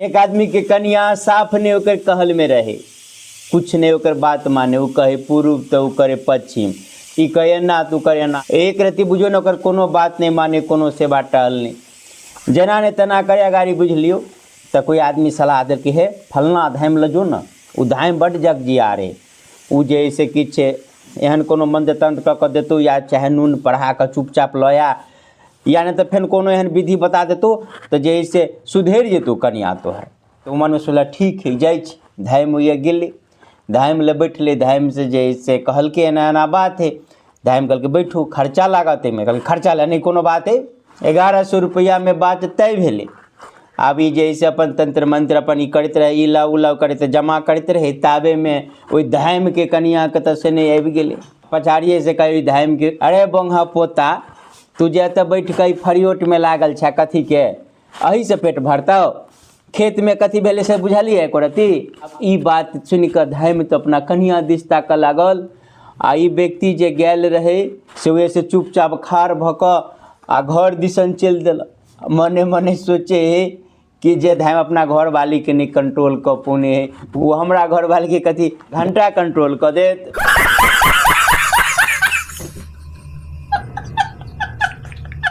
एक आदमीके कनिया साफ नहि ओकर कहलमे रहै, कुछ नहि ओकर बात माने। ओ कहै पूर्व तऽ ओ करे पश्चिम, ई कहै एना तऽ ओ करे एना। एक रत्ती बुझियौ ने ओकर कोनो बात नहि माने, कोनो सेवा टहल नहि, जेना नहि तेना करे अगाड़ी बुझि लियौ। तऽ कोइ आदमी सलाह देलकै, हे फलना धामि लऽ जो ने, ओ धामि बड्ड जगजियार हइ, ओ जे हइ से किछु एहन कोनो मन्त्र तन्त्र कऽ कऽ देतौ या चाहे नून पढ़ा कऽ चुपचाप लऽ आ, या नहि तऽ फेर कोनो एहन विधि बता देतौ तऽ जे हइ से सुधरि जेतौ कनिआँ तोहर। तऽ ओ मनमे सोचलक ठीक हइ, जाइ छी धामि। ओहिए गेलै, धामि लए बैठलै। धामिसँ जे हइ से कहलकै एना एना बात हइ। धामि कहलकै बैठू, खर्चा लागत एहिमे। कहलकै खर्चा लए नहि कोनो बात हइ। 1100 रुपैआमे बात तय भेलै। आब ई जे हइ से अपन तन्त्र मन्त्र अपन ई करैत रहै, ई लाउ ओ लाउ करैत जमा करैत रहै। ताबेमे ओहि धामिके कनिआँके तऽ से नहि आबि गेलै। पछाड़िएसँ कहै धामिके, अरे बोंगहा पोता, तू जे एतऽ बैठ कऽ ई फरियोटमे लागल छह कथीके? एहिसँ पेट भरतौ? खेतमे कथी भेलै से बुझलियै एको रत्ती? आब ई बात सुनि कऽ धामि तऽ अपना कनिआँ दिस ताकऽ लागल, आ ई व्यक्ति जे गेल रहै से ओहिसँ चुपचाप खाड़ भऽ कऽ आ घर दिसन चलि देलक। मने मने सोचै हइ कि जे धामि अपना घरवालीके नहि कंट्रोल कऽ पौने हइ, ओ हमरा घरवालीके कथी घण्टा कंट्रोल कऽ देत।